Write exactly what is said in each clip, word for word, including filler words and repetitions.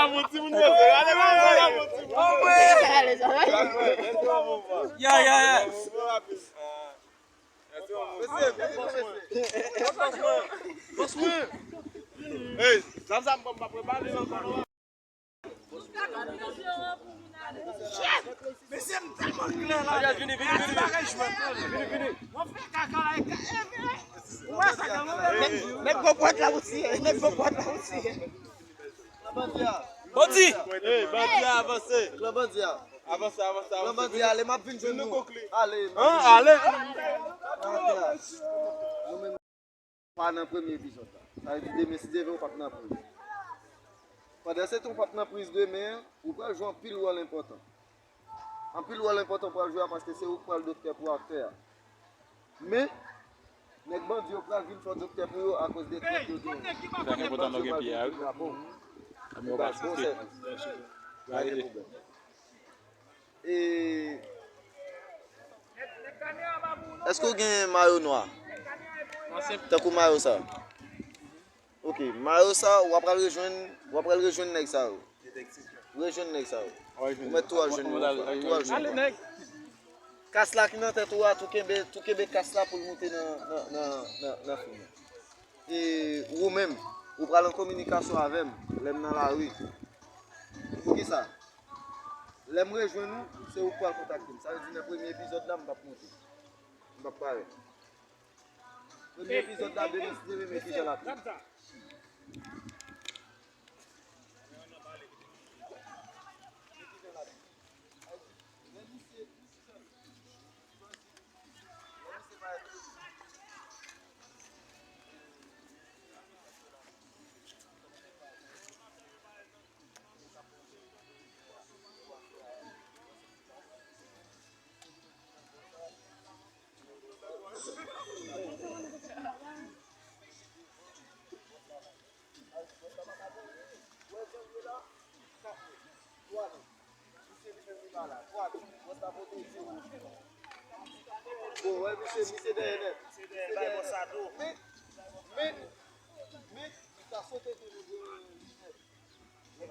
Mon timoun, mesye, ale, ale, ale, mon timoun. Ya, ya, ya. Mesye, m tèlman klè la. Vini, vini, vini, vini. Vini, vini. Mwen fè kaka la, e ka, e, e. Ou wè sa, kanmenm? Nèg, nèg gwo pòt la, ou tiye. Nèg gwo pòt la, ou tiye. Bandi! Ey, bandi a avanse. Klan bandi a. Avanse, avanse, avanse. Klan bandi a, ale, m ap vin jwenn nou. Ale. An, ale. Nou menm pa nan premye epizòd la. Sa vle di demen, si Dye vle, ou p ap nan priz. Pandan se tan ou p ap nan priz demen an, ou pral jwe anpil wòl enpòtan. Anpil wòl enpòtan pral jwe a paske se ou k pral doktè pou aktè a. Men, nèg bandi yo pral vin fè w doktè pou yo akoz de trèt yo gen. Sa ki enpòtan, nou gen pye a, wi. Kamyon pa site. Pa gen pwoblèm. E, èske w gen mayo nwa? Tankou mayo sa. Ok, mayo sa, w ap pral rejwenn, w ap pral rejwenn nèg sa yo. Rejwenn nèg sa yo. Ou mèt tou al jwenn yo, tou al jwenn yo. Kas la ki nan tèt ou a, tou kenbe, tou kenbe kas la pou l moute nan, nan, nan, nan, nan fim nan. E ou menm, ou pral an kominikasyon avè m, lè m nan lari. Poukisa? Lè m rejwenn ou, se ou k pral kontakte m. Sa vle di nan premye epizòd la, m p ap monte. M p ap parèt. Premye epizòd la, demen, si Dye vle, men kijan l ap ye. Bon, wè, misye, misye dèyè nèt. Misye dèyè nèt. Men, men, men, li ka sote tou, li dèyè nèt. Lè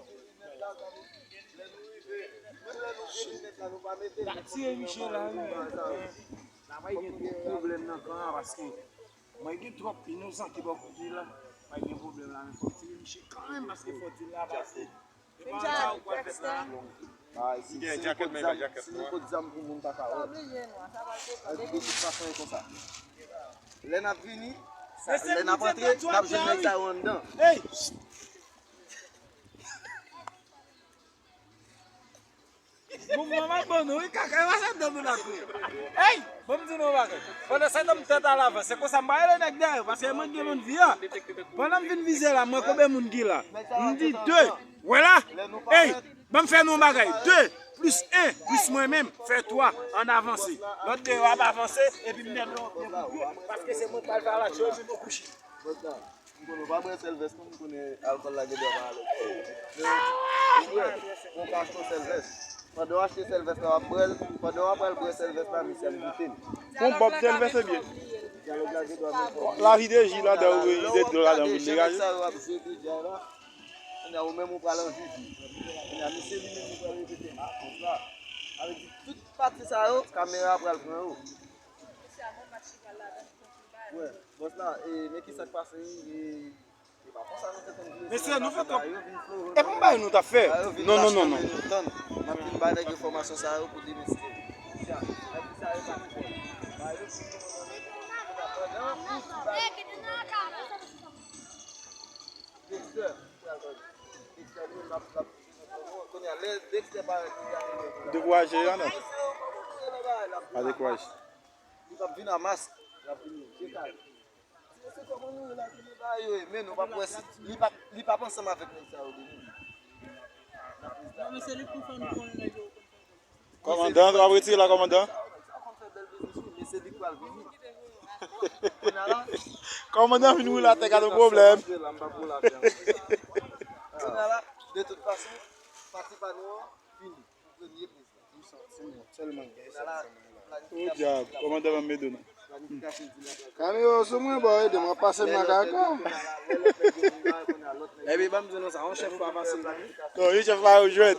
nou rive, menm lè nou vye linèt la, nou pa mete l. Tire misye la, wi. Fòk nou gen pwoblèm nan kan an, paske mwen gen twòp inozan ki bò kote la. Pa gen pwoblèm la, men fòk tire misye kanmenm, paske fò dil la pase. E pa sa ou pral fè la. Ah, si, si nou pot zam, si nou pot zam pou moun pa ka wè. De tout fason, e konsa. Lè n ap vini, lè n ap antre, n ap jwenn nèg sa yo anndan. Hey! Mouvman m ap ban nou, wi, kaka, e pa sa m te vin apre. Hey! Ban m di nou yon bagay. Pandan se tan m tèt a lavan, se konsa m pa rele nèg dèyè yo, paske mwen gen moun vi a. Pandan m vin vize la, mwen konbyen moun ki la? M di de. Wè la? Hey! Ban m fè nou yon bagay. De plis en plis mwen menm, fè twa. Ann avanse. Lòt de yo ap avanse, epi m mèt yon pye kou pye, paske se mwen k pral fè alat yo, epi nou kouche. M konnen w pa bwè sèl vès non, m konnen alkòl la gen dwa pa avèk ou. Men, ou bwè, bon, w ka achte yon sèl vès. Pandan w achte sèl vès la, w ap bwè l. Pandan w ap pral bwè sèl vès la, misye ap goute l. Yon bòb sèl vès, ebyen. Dyalòg la gen dwa menm fò. Lavi de ji ladan, ou de dlo ladan pou l degaje. Sa yo ap jwe de djay la. Kounye a, ou menm ou pral anvi di. Kounye a, misye li menm li pral repete, ah, konsa. Sa vle di, tout pati sa yo, kamera pral pran yo. Wè, bòs la, e, men ki sa k pase, e, e pa konsa nou te konn vle. Mesye, nou fè twòp. E pou bay nou t ap fè. Non, non, non, non. N ap vin bay nèg enfòmasyon sa yo pou demestre. Dexter, Dexter, li menm l ap, l ap, kounye a, lè Dexter parèt, li gade. Dekouraje, non? Pa dekouraje. Li p ap vin a mask, l ap vin je kare. Ti mesye, kòman nou ye la, ki nou ba yo ye? Men nou p ap wè si li p ap, li p ap ansanm avèk nèg sa yo demen. Non, men se li k pou fè nou konnen nèg yo konn fè bèl biznis. Kòmandan, w ap retire la, kòmandan? Nèg sa yo konn fè bèl biznis, wi, men se li k pral vini. Kounye a la, kòmandan vin woule atè, gade pwoblèm. Kounye a la, de tout fason, pati pa nou an fini. Premye priz la. M santi mwen tèlman gen sa. O dyab, kòmandan ban m medona. Kamera sou mwen, bò, ede mwen pase makaka. Epi ban m di nou sa, yon chèf pa fasil non. Non, yon chèf la yo jwèt.